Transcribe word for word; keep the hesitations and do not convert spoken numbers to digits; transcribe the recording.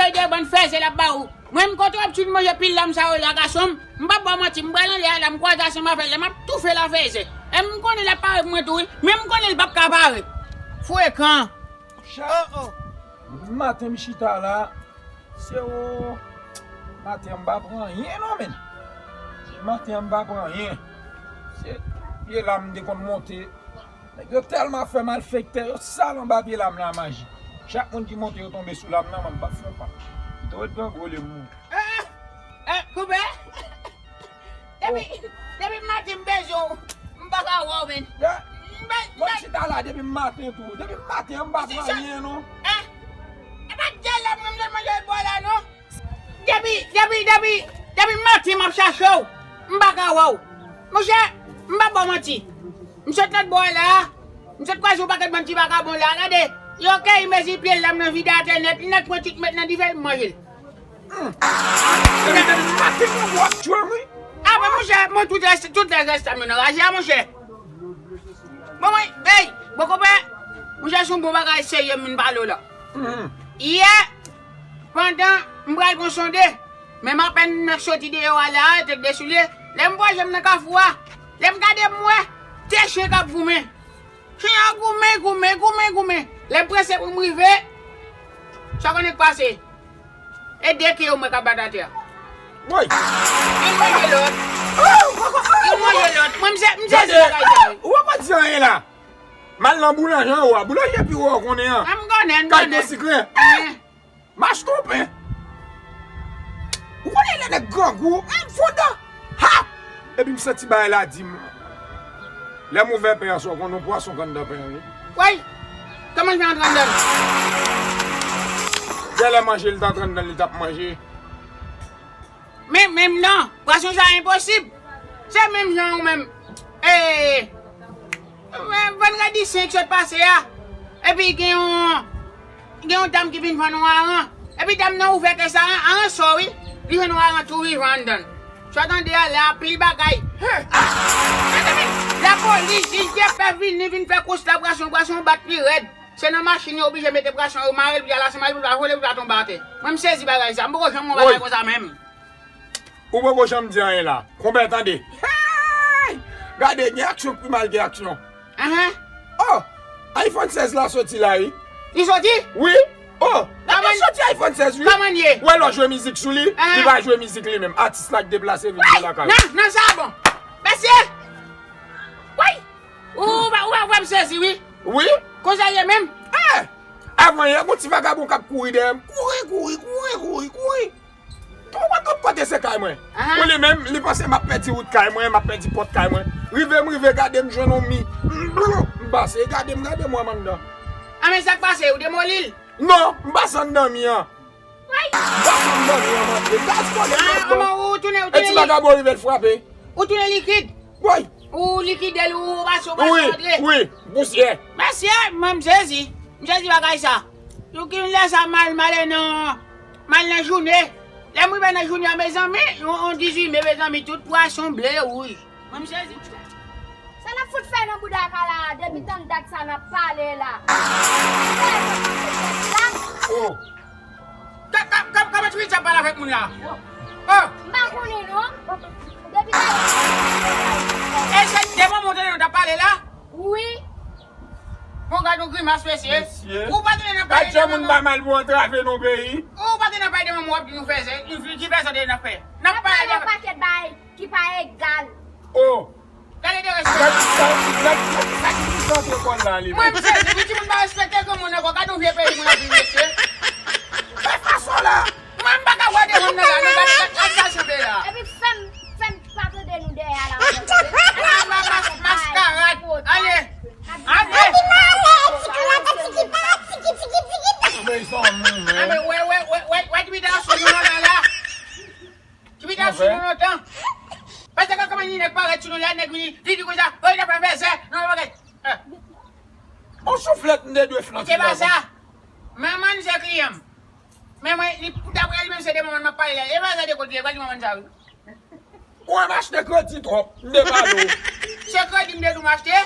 De bann fèzè l ap ba ou. Mwen, m konn w ap fin manje pil lam sa yo la, gason m. M p ap ba w manti, m pral anlè a la, m kwaze ansanm avè l la, m ap toufe l a fèzè. E m konnen l ap pare pou mwen tou, wi. Men m konnen l p ap ka pare. Frekan. Chat. Oh, oh. Depi maten m chita la, se o. Maten an m pa pran anyen non, men. Maten an m pa pran anyen. Se pye lam m te konn monte. Nèg yo tèlman fè malfektè, yo sal anba pye lam nan a maji. Chak moun ki monte yo tonbe sou lam nan, man, m p ap fè yon pa. M te ret grangou olye m mouri. Eh, eh, koupe. Depi, depi maten m bezwen w, m pa ka wè w, men. Ya. M pa, m pa. Mwen chita la depi maten tou. Depi maten an m pa pran anyen non. Eh, e pa djèl la mwen m te manje bò la non. Depi, depi, depi, depi maten m ap chache w, m pa ka wè w. Monchè, m p ap ba w manti. M sot lòt bò a la, m sot kwaze yon pakèt bann ti vakabon la, gade. Yo keyi mezi pye lam nan vide atè nèt, li nèt pran ti met nan dife, m manje l. Hmm. Depi, depi maten m w ap tchwe m, wi. A, men monchè, mwen tout rès, tout rès rès sa m nan raje a, monchè. Bon, mwen, ey, bon, konpè, monchè, se yon bon bagay serye m vin pale w la. Hmm. Yè, pandan m pral pran sonde, men m apèn m soti deyò a la, tèt desoulye, lè m pran je m nan kafou a, lè m gade m wè, de chen k ap goumen. Chen an goumen, goumen, goumen, goumen. Lè m prese pou m rive, sa konnen k pase? E de ke yo m wè k ap bat atè a. Woy! Youn manje lòt. Youn manje lòt. Mwen, m se, m sezi bagay sa, wi. Ou pa di anyen la. M al nan boulanje anwo a. Boulanje pi wo a w konnen an. A, m konnen, m konnen. Kay Gwo Sikren. Eh. M achte yon pen. Ou konnen lè nèg grangou, eh, m fondan. Ha! Epi m santi bagay la di m. Lè m ouvè pen an, sa w konnen yon pwason k anndan pen an, wi. Woy! Kòman l fè antre anndan l? Gèlè manje, li t antre anndan l, li t ap manje. Men, men non, pwason sa enposib. Se menm jan ou menm. E, e, vandredi senk sot pase a. Epi gen yon, gen yon dam ki vin vann yon aran. Epi dam nan ouvè kè sa, aran, aran sò wi. Li jwenn yon aran tou vivan anndan l. Sa w tande a la, pil bagay. Lapolis, jij de pè vini, vin fè kous la, pwason, pwason bat pi rèd. Se nan machin yo oblije mete pwason yo mare l pou y al asanm avè l pou l pa vole, pou l pa tonbe atè. Mwen, m sezi bagay sa. M poko janm wè yon bagay konsa menm. Ou poko janm di anyen la. Konpè, tande. Hey! Gade, gen aksyon k pi mal gen aksyon. Ahan. Oh! iPhone sèz la soti la, wi. Li soti? Wi. Oh! Li soti iPhone sèz, wi. Kòman l ye? Ou wè lè w jwe mizik sou li, li pa jwe mizik li menm. Atis la k deplase vin jwe lakay ou. Nan, nan sa bon. Mesye! Woy! Ou pa, ou pa wè m sezi, wi. Wi. Konsa l ye menm? Eh! Avan yè, gon ti vagabon k ap kouri dèyè m. Kouri, kouri, kouri, kouri, kouri. Twa, twa, twa, kote se kay mwen. Ahan. Pou li menm, li panse m ap pèdi wout kay mwen, m ap pèdi pòt kay mwen. Rive, m rive, gade m jwenn yon mi. M pase, gade m, gade m wè m anndan. A, men sa k pase, ou demoli l? Non, m pase anndan mi an. Woy! M pase anndan mi an, m antre. Gaz kole, ah, gaz bon. Ou tounen, ou tounen li. E ti vagabon rive, l frape. Ou tounen likid. Woy! Ou likide l, ou pase, ou pase antre. Wi, wi, pousyè. Mesye, mwen m sezi. M sezi bagay sa. Yo ki vin lè sa mal, m ale nan, m al nan jounen. Lè m rive nan jounen an, mezanmi, yon, yon dizuit me, mezanmi, tout pwason ble, wouj. Mwen m sezi. Sa n ap fout fè nan bouda kay la, depi tann dat sa n ap pale la. Fè sa pase tèt la. Oh. Ka, ka, ka, kòman ti fi sa pale avèk moun la? Oh. M pa konnen non. Depi talè. E se de manman w tande nou t ap pale la? Wi. Bon, gad yon grimas, mesye. Mesye. Ou pa tande n ap pale de manman w? Gad jan moun bay mal pou antrave nan peyi. Ou pa tande n ap pale de manman w, w ap di nou fè se, nou fi ki fè sa de n ap fè. N ap pale de yon pakèt bagay ki pa egal. Oh. Gade de respè. Nèg sa, nèg, nèg sa ki plis antre kò l la, li menm. Mwen, m sezi, wi, timoun pa respekte granmoun ankò. Gade yon vye peyi moun ap viv, mesye. Fè fason la. Mwen, m pa ka wè de moun nan la, non, gade, gade, gade sa sanble la. Epi fè m, fè m pa tande nou dèyè a la ankò, tande. Mas-, mas-, maskarad. Ale. Ale. Mezanmi, men. Ale, wè, wè, wè, wè, wè, ki pita sou nou nan la. Ki pita sou nou lontan. Paske kòman ni nèg parèt sou nou la, nèg vini, li di konsa, oh, li t ap fè fèzè, non, bagay. Eh. On souflèt m te dwe flanke. Se pa sa. Manman n se kliyan m. Men mwen, li, daprè li menm, se de manman n m ap pale la. E pa sa de kote, e pa di manman n sa, wi. Ou wè m achte kredi twòp, m te pale w. Se kredi m te di w m achte?